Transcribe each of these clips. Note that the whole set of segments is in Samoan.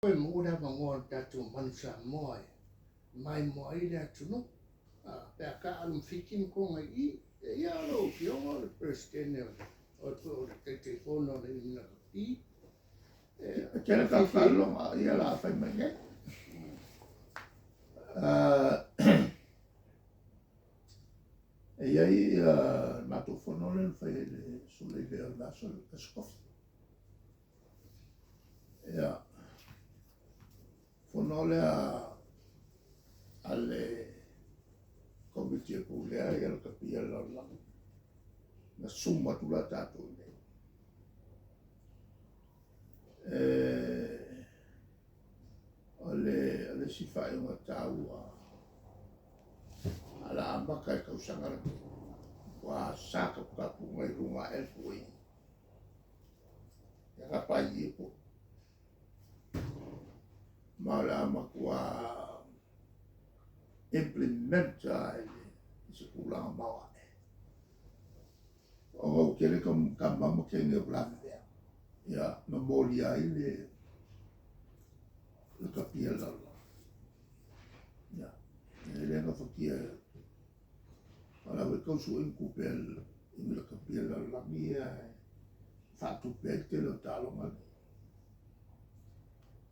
E maua le avanoa o le tatou Manu Samoa e maimoa ai le atunuu pe a taaalo ma Fiti ma Toga i i. Ia lau Afioga o le Peresetene o le Taitaifono o le MNRE. E tele ka faaloga ia la fai mai nei. E i ai le matou fono lea na fai ai le Sulei o le aso Aso Kofi. Ia, fono lea a le Komiti e Pulea ia le Kapia le Lalolagi, na sumu atu la tatou i inei. E, o le, o le isi faaiuga taua a la amata i tausaga lenei, ua sa taputapuga i luga LPA. Ia ka pai e po. Ma o le a matua implement ai i se tulaga maoae. Ona ua tele ka ka mama kene o lavevea. Ia, na molia ai le le kapia lalolagi. Ia, e le gafatia o la foi tausuai ni tupe i le kapia lalolagi ia e faatupe ai le tele o taaloga nei.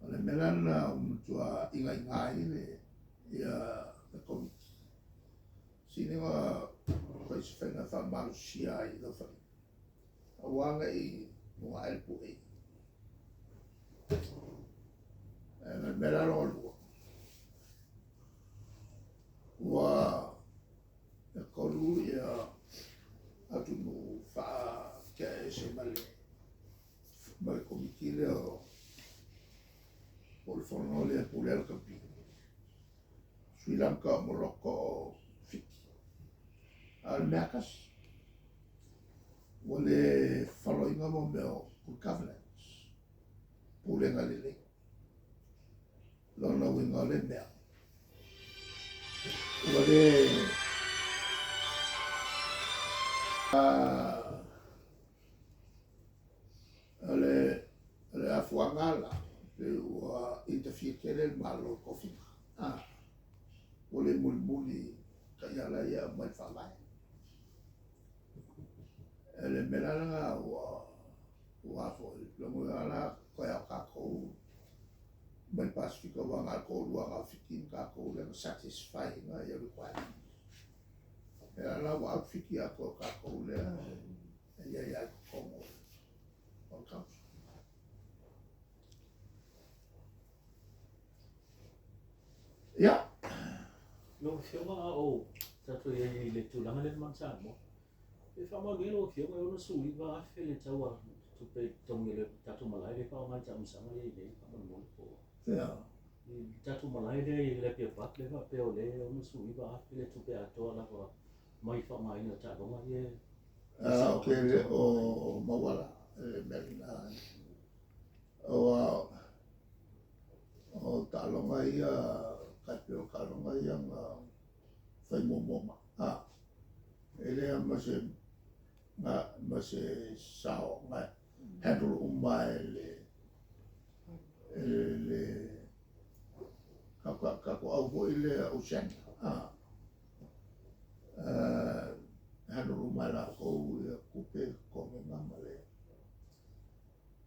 O le mea la lena ua matua igaina ai le ia le Komiti. Sili ona fai se faiga e faamalosia ai lau faliga, aua ne i luga ae le puei. Ae ma le mea la lona lua, ua e tolu ia atunuu faatea ese ma le ma le Komiti lea o po o le fono lea e pulea le kamupani. Sri Lanka, o Morocco, o Fiti. A o le mea lava tasi, ua le faloina mo mea o good governance, pulega lelei. Lona uiga o le mea, ua le o le o le afuaga la, pei ua interfere tele le Malo i tofiga. Ah, ua le mulimuli taiala ia e aumai i le Faavae. E le mea la lena ua ua foi, lona uiga la, toe a o tatou mai le Pasefika aua na o le toalua na o Fiti ma tatou lea na satisfy ina ia requirement. Ia la ua out Fiti a toe o tatou lea e i ai lava i totonu o le council. Ia. Lau Afioga a o tatou i ai i le tulaga lea le Samoa, E faamaonia lau Afioga e $69,000 le tau a tupe i totogi o le tatou malae lea e faaaoga i le taamilosaga lea e i ai nei faamolemole po o Fea? I le tatou malae lea i le Apia Park lea faapea o lea e $69,000 le tupe atoa lava mai faaaogaina o taaloga ia e Ah, ou te le o maua la le mea lena. Aua o taaloga ia, tai pei o taaloga ia na fai muamua mai. Ah, e le ma se ma se sao na handle uma e le e le tatou au foi lea Oceania. Ah, handle uma e latou ia tupe totogiga ma le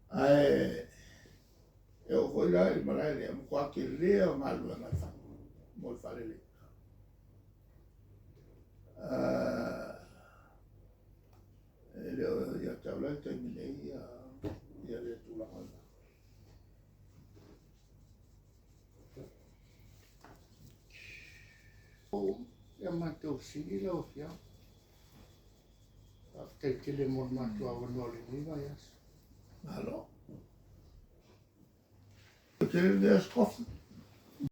ae e oo foi la i le malae lea, matua tele o galuega e fai mo le faalelei. E le o ia te au la i le taimi nei ia, ia le tulaga lena. Ia matou fesili lau Afioga. Faafetai tele mo le matou avanoa o lenei vaiaso. Malo. Tele le aso kofi.